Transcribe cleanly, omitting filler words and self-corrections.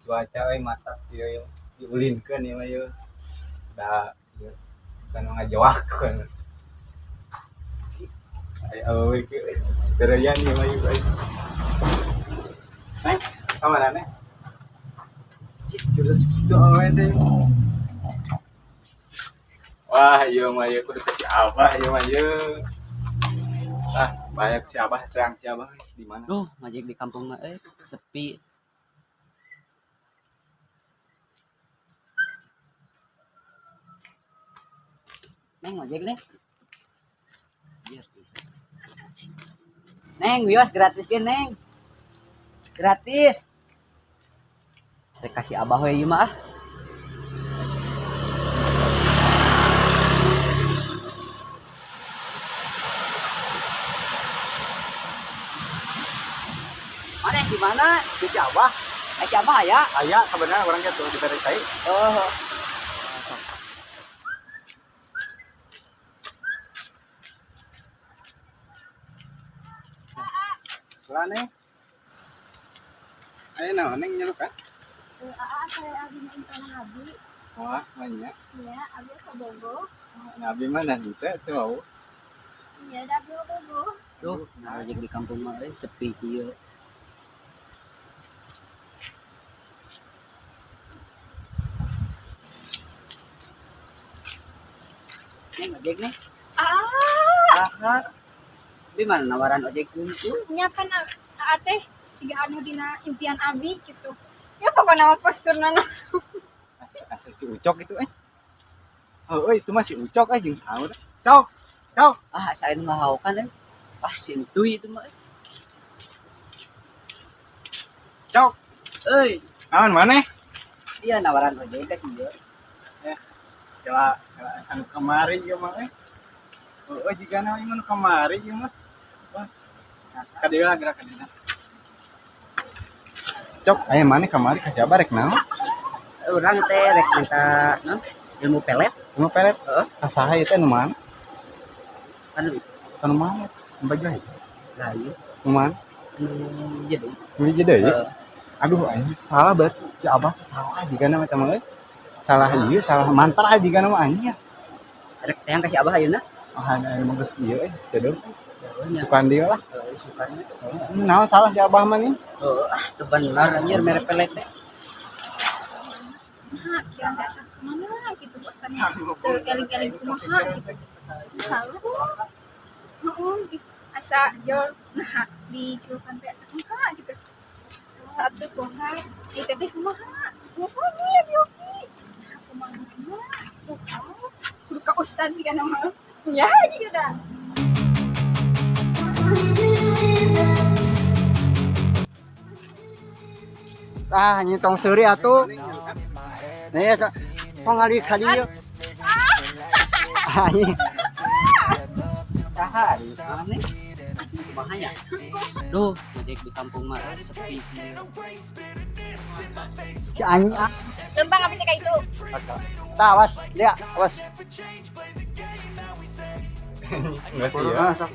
Cuaca we mantap ieu diulinkeun ieu mah ieu. Da ieu kan ngajawakeun. Ai awewe kieu tereyan ieu mah ieu euy. Neng, ka mana neng? Cik, jurus kitu awewe teh. Wah, ieu mah ieu kudu ka si Abah ieu mah ieu. Ah, banyak si Abah, terang si Abah di mana? Duh, ngajek di kampung mah sepi. Neng ngojek neng. Biar. Neng, wios gratis ge neng. Gratis. Rek kasih Abah we ieu mah ah. Mana di mana? Di si Abah. Eh, si Abah aya? Aya sebenarnya orang gitu di cai. Oh. Lah neng. Ayo naon neng nyelukan? Aa, saya abi mah intan abi. Wah, banyak. Iya, abi asa bogo. Nabi mana henteu teu wau. Iya, da abi bogo. Duh, ngojek di kampung mah sepi kieu. Neng ojek nih. Ah, Aha. Di mana nawaran ojek untung? nya kan aa teh siga anu dina impian abi gitu. Ya pokoknya mah posturna nu. Asa, asa si Ucok itu eh. Oh, euy, itu mah si Ucok eh jeung saur. Cok. Cok. Ah, saya nu ngahaukan eh. Ah, si Entuy itu mah. Cok. Euy, Naon maneh? iya nawaran ojek ka si ieu. Kela kela asa nu kamari ieu mah eh. Oh, jiga na ieu mah nu kamari ieu mah. Wah. Ka dieu lah gerak ka dieu. Cok, aya maneh kamari ka siapa rek naon? Urang teh rek minta non ilmu pelet. Nu pelet? Heeh. Ka saha ieu teh nu mana? Anu Anu mana? Nu baju ieu. lah ieu Nu mana? anu jadi. Nu hiji deui? Heeh. Aduh, anjing salah berarti si Abah teh salah jigana mah teh mah euy. Salah ieu, salah mantra jigana mah anjing ya. Rek teh ka si Abah ayeuna. Ah, aya mah geus ieu euy, cedeu. Nya. Sukan dia lah. Heeh, sukanya. Naon salah si Abah mah nih? Oh, ah teu bener anjir mere pelet teh. Nah, kira teh asa kumaha gitu bosannya. Teu eling-eling kumaha gitu. Lalu heeh gitu. Asa jol nah di celupan teh asa kumaha gitu. Atuh kumaha? Ieu teh kumaha? Biasanya ya Yogi. Nah, kumaha? Tuh, kudu ka ustad sih kana mah. Ya, gitu dah. Ah, anjing tong seuri atuh. Nih, tong ngali ka dieu. Anjing. Saha ari maneh? Kumaha nya? Duh, ngojek di kampung mah sepi kieu. Si anjing ah. Lempang abi teh ka itu. Tah, awas, lihat, awas. Geus ieu. Ah, sok.